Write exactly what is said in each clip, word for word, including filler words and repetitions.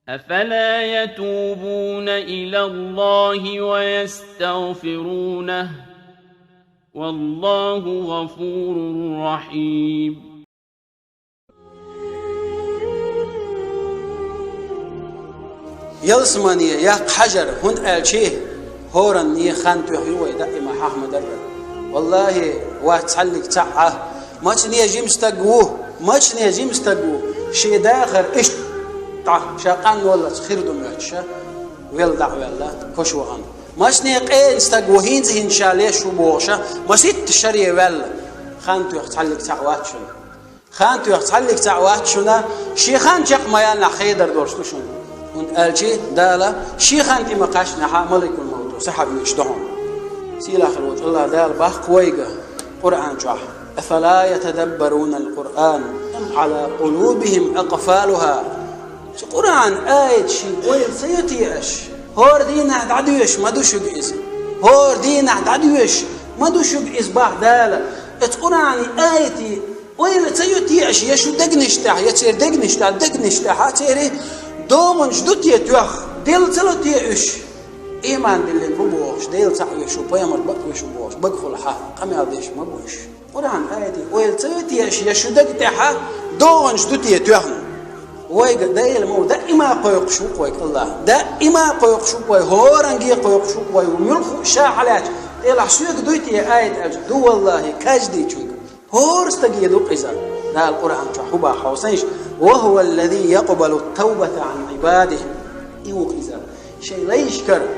أفلا يتوبون إلى الله ويستغفرونه والله غفور رحيم. Ялсамане яккха хьажар, хӀунда аьлча хӀоранна хан тоьхна ю вай даима хьахма дарра. Валлахьи, вац цхьаллиг цхьаъ а, мацане жима стаг ву, мацане жима стаг ву, шен дахар иштта дӀа, ша къанваллалц хир ду моьттуш а, велла дӀа а ваьлла, коша вахана. Мацане къена стаг ву, хӀинца-хӀинца ша леш ву бохуш а, маситта шаре ваьлла, хан тоьхна цхьаллиг цхьаъ вац шуна. Хан тоьхна цхьаллиг цхьаъ вац шуна, шен хан чекх ма яьллехь хедар долуш ду шуна. ХӀунда аьлча Дала шен хан тӀе ма кхаьчнехь а маликул-мовто схьа а оьцуш ду хьуна. Сийлахь волчу АллахӀ Дала боху вайга Къуръан чохь: أفلا يتدبرون القرآن أم على قلوبهم أقفالها. Цу Къуръан аятийн ойла ца йо те аша? ХӀора дийнахь дӀадоьшуш ма ду шуьга иза. ХӀора дийнахь дӀадоьшуш ма ду шуьга иза, боху Дала. Оцу Къуръанан аятийн ойла ца йо те аша, я шун дегнаш тӀехь, я церан дегнаш тӀехь, дегнаш тӀехь а церан догӀанаш ду те тоьхна, делла ца ло те уьш? Ийман диллина бу бохуш, Дела цхьаъ веш ву, пайхамар бакъ веш ву бохуш, багахула хьан къамел деш ма бу уьш. Къуръанан аятийн ойла ца йо те аша, я шун дега тӀехь а догӀанаш ду те тоьхна? Вайга Дела ма ву даима кхойкхуш ву-кх вайга АллахӀ. Даима кхойкхуш ву-кх вай, хӀоранге кхойкхуш ву-кх вай, муьлхха а ша хьалаьцча, делахь соьга дуй те аят аьлча, ду валлахьи, каждыйчуьнга. ХӀора стаге ду-кх иза. Дала Къуръан чохь хӀун боху хьовсийша: وهو الذي يقبل التوبة عن عباده. И ву-кх иза. Шайн лайшкара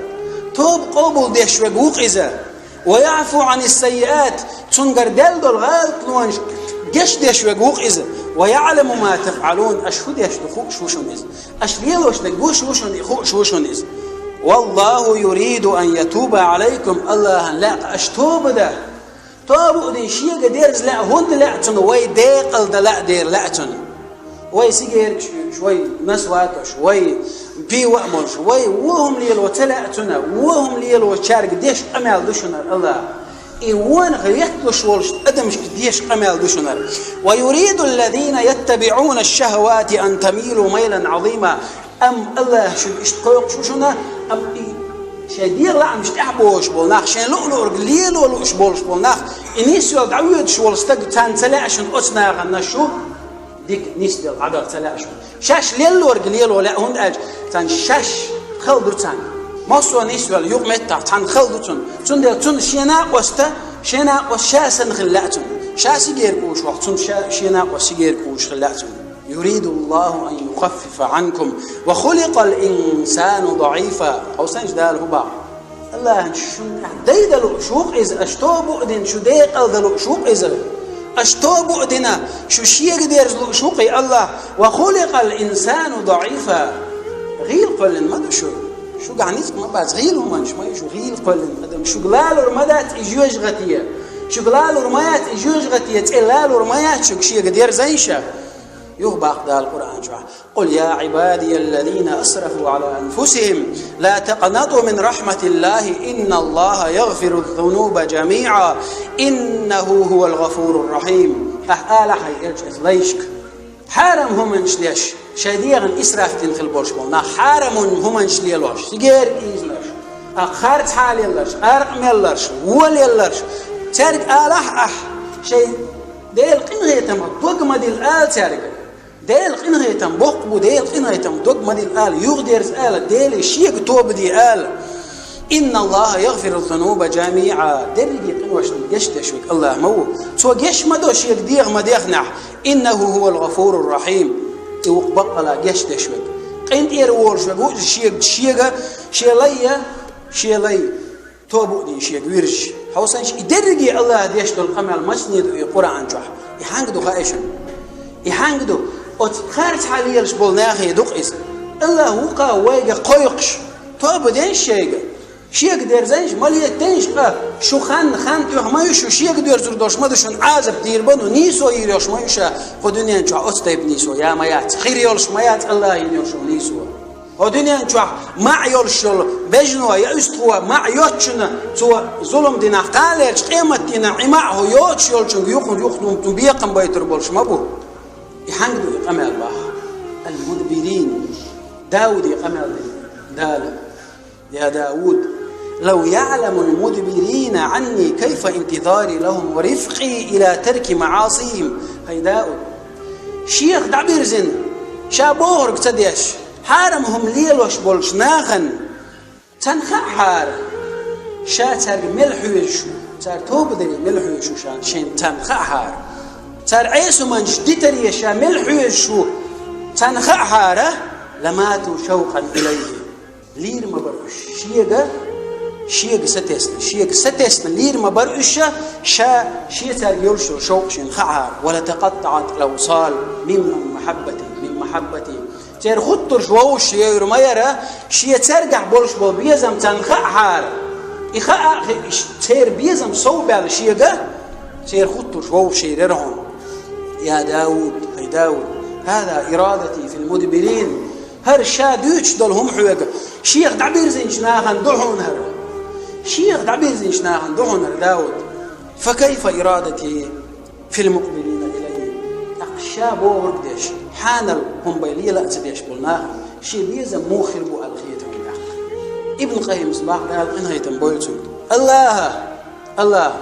тоба къобалдеш верг ву-кх иза. ويعفو عن السيئات. Цуьнгара даьлла долу гӀалатлонаш гечдеш верг ву-кх иза. ويعلم ما تفعلون. Аша хӀун деш ду хууш ву шуна иза. Аша лелош дерг гуш ву шуна, хууш ву шуна иза. والله يريد أن يتوب عليكم. АллахӀана лаьа-кх аша тоба дан. Тоба а дина, шега дерза лаьа, хӀунда лаьа цунна? Вай декъала дан лаьа дера лаьа цунна. Вай сигеркаш юьйцуш, вай насваташ, вай пиво а молуш, вай вон хӀума лело ца лаьа цунна, вон хӀума лелочаьрга деш къамел ду шуна АллахӀа. И вонах ветталуш волчу адамашка деш къамел ду шуна. ويريد الذين يتبعون الشهوات أن تميلوا ميلا عظيما. Амма АллахӀа шуьга иштта кхойкхуш ву шуна, амма и шайн дегӀан лаамашна тӀаьхьа бохуш болу нах, шайн луъу-луург лело лууш болуш болу нах, и нисвелла дӀавоьдуш волу стаг, царна ца лаьа шуна оцу нахана шу дика нисделла дӀадаха ца лаьа шуна. Шаьш леллорг лело лаьа, хӀунда аьлча царна шаьш хала ду царна. Массо а нисвелла юкъаметтахь цхьанна хала ду цунна. Цундела цунна шен накъост, шен накъост ша санна хила лаьа цунна. Ша сигерка вуш вахь, цунна ша, шен накъост сигерка вуш хила лаьа цунна. يريد الله أن يخفف عنكم وخلق الإنسان ضعيفا. Хьовсийша Дала хӀун боху. АллахӀана шуна тӀехь дайдан лууш ву-кх иза, аша тоба а дина, шу декъала дан лууш ву-кх иза. Аша тоба а дина, шу шега дерза лууш ву-кх и АллахӀ. وخلق الإنسان ضعيفا. ГӀийла кхоьллина ма ду шу. Шуьгахь ницкъ ма бац, гӀийла хӀуманаш ма ю шу, гӀийла кхоьллина адам. Шуьга лалур ма дац и жоьжахате. Шуьга лалур ма яц и жоьжахате, цӀе лалур ма яц шуьга, шега дерзийша. Юха боху Дала Къуръан чохь: قل يا عبادي الذين أسرفوا على أنفسهم لا تقنطوا من رحمة الله إن الله يغفر الذنوب جميعا إنه هو الغفور الرحيم. Ахь ала хьайн элчанца лайшка. Хьарам хӀуманаш деш, шайн дегӀан исраф дина хила болуш болу нах, хьарам хӀуманаш лелош, сигерка ийзалаш, а, харцхьа лелларш, къаркъа мелларш, вон лелларш, цаьрга алахь ахь, шайн Делан къинхетамах дог ма дилла ала цаьрга. Делан къинхетам боккха бу, Делан къинхетамах дог ма дилла ала, юхадерза ала, Деле шега тоба де ала. إن الله يغفر الذنوب جميعا. Дерриге къиношна гечдеш верг АллахӀ ма ву. Цо геч ма до шега дегӀа ма дехнехь. إنه هو الغفور الرحيم. И ву-кх баккъала гечдеш верг. КъинтӀера волуш верг ву иза шега, шега, шен лай, шен лай. Тоба а дина шега вирзаш. Хьовсийша, и дерриге АллахӀа деш долу къамел мацане ду и Къуръан чохь. И хьаьнга ду хаьий шуна? И хьаьнга ду? Оцу харцхьа лелаш болу нахе ду-кх иза. АллахӀ ву-кх вайга кхойкхуш. Тоба дейша шайга. Шега дерзийша, ма летадайша къа. Шу хан, хан тоьхна ма ю шу, шега доьрзур долуш ма ду шуна, Ӏазап дийр бан ду, нийсо йийр йолуш ма ю ша, кху дуьнен чохь оцу тайпа нийсо я ма яц. Хир йолуш ма яц АллахӀа йина йолуш йолу нийсо. ХӀо дуьнен чохь маьӀ йолуш йолу бежано я уьстагӀо маьӀ йоцучунна цо зулам динахь кхалерчу къематдийнахь и маьӀ хӀо йоцуш йолчуьнга юха, юха бекхам байтур болуш ма бу. И хьаьнга ду и къамел боху? المدبرين. Дауде къамел дина Дала: يا داود، لو يعلم المدبرين عني كيف انتظاري لهم ورفقي إلى ترك معاصيهم. ХӀай Дауд, шех дӀабирзина, ша бохург ца деш, хьарам хӀума лелош болчу нахана царна хаахьара, ша цаьрга мел хьоьжуш ву, цара тоба даре мел хьоьжуш ву ша, шайна царна хаахьара. Цара Ӏеса хӀуманаш дитаре ша мел хьоьжуш ву, царна хаахьара, لماتوا شوقا إليه. Лийр ма бара уьш шега, шега сатесна, шега сатесна лийр ма бара уьш ша, ша, шен цаьрга йолуш йолу шовкъ шена хаахьара. ولتقطعت الأوصال من محبتي، من محبتي. Церан хуттурш вовшаш евр ма яра, шен цергахь болуш болу безам царна хаахьара. И хаа а хиъна, церан безам сов баьлла шега, церан хуттурш вовшаш яра хьуна. يا داود، хӀай Дауд, هذا إرادتي في المدبرين. ХӀара ша дуьйцуш долу хӀума хьоьга, шех дӀабирзинчу нахана ду хьуна хӀара. Шех дӀабирзинчу нахана ду хьуна хӀара, Дауд. فكيف إرادتي في المقبلين إلي؟ ТӀаккха ша бохург деш, хьанал хӀума бай лела а ца деш болу нахана шен безам муха хир бу аьлла хета хьуна тӀаккха. Ибн Къаййимас боху, Дала къинхетам бойла цунна. АллахӀа, АллахӀа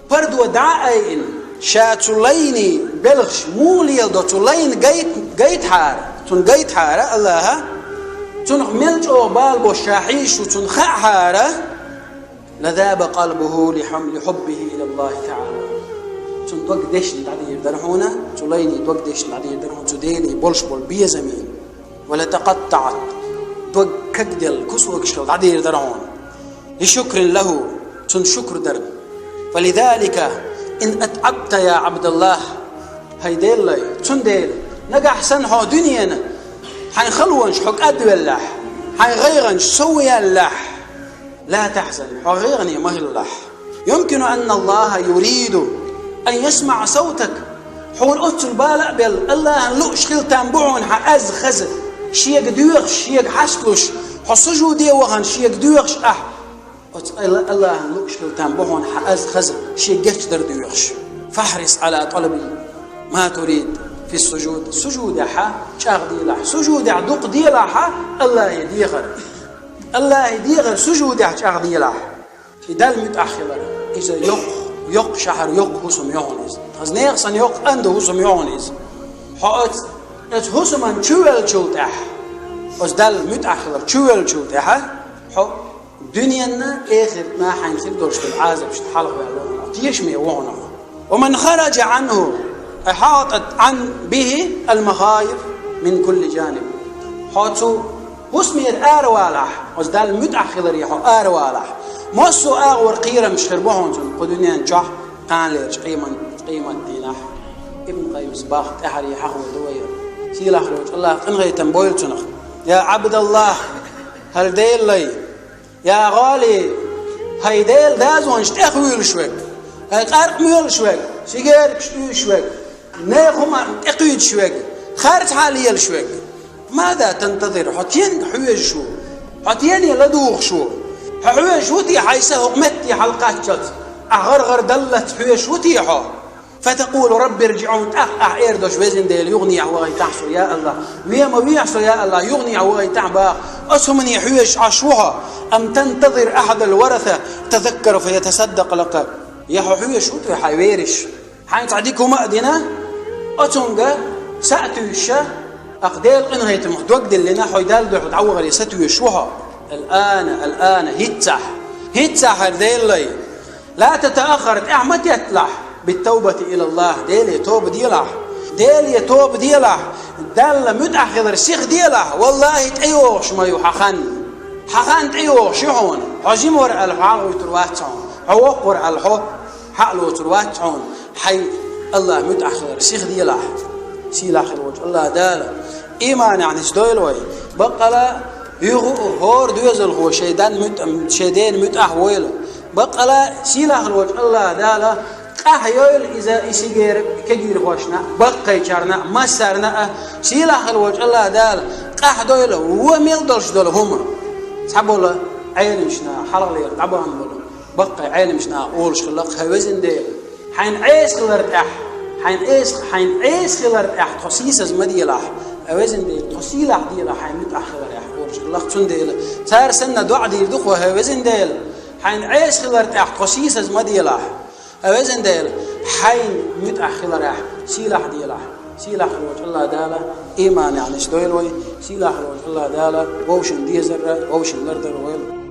пардо дӀа а айина, ша цу лайний белхаш муха леладо, цу лайна гайт-, гайтахьара, цунна гайтахьара АллахӀа, цунах мел чӀогӀа бала бо ша хьийзаш ву, цунна хаахьара, لذاب قلبه لحم-، لحبه إلى الله تعالى. Цунна дог дешна дӀадийр дара хьуна, цу лайний дог дешна дӀадийр дара хьуна, цу Деле болуш болу безамийн. ولتقطعت, дог кагделла кусогашкал дӀадийр дара хьуна. لشكر له, цунна шукр дарна. فلذلك إن أتعبت يا عبد الله, хӀай Делан лай, цундела, нагахь санна хьо дуьненан хьайн халонаш хьо кӀадвеллахь, хьайн гӀайгӀанаш сов яьллахь, لا تحزن, хьо гӀайгӀане ма хилалахь. يمكن أن الله يريد أن يسمع صوتك. Хьуна оццул бала а белла, АллахӀан лууш хила там бу хьуна хьан аз хаза, шега доьхуш, шега хьасталуш, хьо сужуде вахана шега доьхуш ахь. Оцу Алла-, АллахӀан лууш хила там бу хьуна хьан аз хаза, шен гечдар доьхуш. فاحرص على طلب ما تريد في السجود. Сужудехь чӀагӀделахь, сужудехь дукха делахь АллахӀе дехар. АллахӀе дехар сужудехь чӀагӀделахь. И Далла муьтӀахь хилар, иза йоккха, йоккха шахьар, йоккха хӀусам ю хьуна иза. Хаза нехан санна йоккха, кӀанда хӀусам ю хьуна иза. Хьо оцу, оцу хӀусаман чувеллачул тӀаьхьа, оцу Далла муьтӀахь хилар чувеллачул тӀаьхьа, хьо дуьненна, эхартна хьайна хир долуш долу Ӏазапашна хьалхаваьлла ву хьуна, тешаме ву хьуна хьо. ومن خرج عنه أحاطت عن-، به المخاوف من كل جانب. Хьо цу хӀусамера аравалахь, оцу Далла муьтӀахь хиларе хьо аравалахь, массо а агӀор кхерамаш хир бу хьуна цунна кху дуьнен чохь, кханалерчу къеман-, къематдийнахь. Ибн Къаййимас боху, тӀаьхьаре хьахо ду вай. Сийлахь волчу АллахӀа къинхетам бойла цунах. يا عبد الله, хӀай Делан лай, يا غالي, хӀай Делан дозанаш тӀехвуьйлуш верг, хӀай къаркъа моьлуш верг, сигеркаш уьйш верг, нехан хӀума тӀекхуьйдуш верг, харцахьа лелаш верг. ماذا تنتظر, хьо стенга хьоьжуш ву? Хьо стене ладугӀуш ву? Хьо хьоьжуш ву те хьайн са хӀокху метте хьалакхаччалц, ахь гӀар-гӀар даллалц хьоьжуш ву те хьо? فتقول: رب ارجعون, тӀаккха ахь эр долуш: везан Дела, юханехьа вахийтахь со, я АллахӀ, вен ма вехьа со, я АллахӀ, юханехьа вахийтахь боху, оцу хӀумане хьоьжуш Ӏаш ву хьо? أم تنتظر أحد الورثة يتذكر فيتصدق لك? Я хьо хьоьжуш ву те хьайн вераш, хьайна цхьа дика хӀума а дина, оцунга са а туьйсуш, ахь Делан къинхетамах дог диллина, хьо Далла дуьхьа дӀавахаре сатуьйсуш ву хьо? الآن، الآن, хӀинццехь, хӀинццехь, хӀай Делан лай. لا تتأخر, тӀаьхьа ма тетталахь, بالتوبة إلى الله, Деле тоба делахь. Деле тоба делахь, Далла муьтӀахь хилар сиха делахь, валлахӀи, тӀейогӀуш ма ю хьан хан. Хьан хан тӀейогӀуш ю хьуна. Хьо жима вара аьлла, хьо хьалхавуьйтур вац хьуна. Хьо воккха вара аьлла, хьо хьалалоцур вац хьуна. Хьайн АллахӀ муьтӀахь хилар сиха делахь. Сийлахь хила волчу АллахӀ Дала ийманехь нисдойла вай. Баккъала юха а хӀора доьзалхо шайн ден муьтӀ-, шайн дена муьтӀахь войла. Баккъала сийлахь волчу АллахӀ Дала къахьйойла иза и сигеран кегийрхошна а, баккхийчарна а, массарна а. Сийлахь волчу АллахӀ Дала къахьдойла вон мел долуш долу хӀума. Цхьаболу Ӏеламнаха хьалхалера дӀабахана болу баккхий Ӏеламнаха олуш хилла-кх: хӀай везан Дела, хьайна Ӏеса хилар тӀехь, хьайна Ӏеса, хьайна Ӏеса хилар тӀехь тхо сийсаз ма делахь, Хьай везан Дела, тхо сийлахь делахь хьайн муьтӀахь хиларехь, олуш хиларх. Цундела цара санна доӀа дийр ду хьо: хьай везан Дела, хьайна Ӏеса хилар тӀехь тхо сийсаз ма делахь. Хьай везан Дела, хьайна муьтӀахь хиларехь сийлахь делахь. Сийлахь волчу АллахӀ Дала иман яхьанаш дойла вай, сийлахь волчу АллахӀ Дала вовшийн дезарра, вовшийн лардар войла.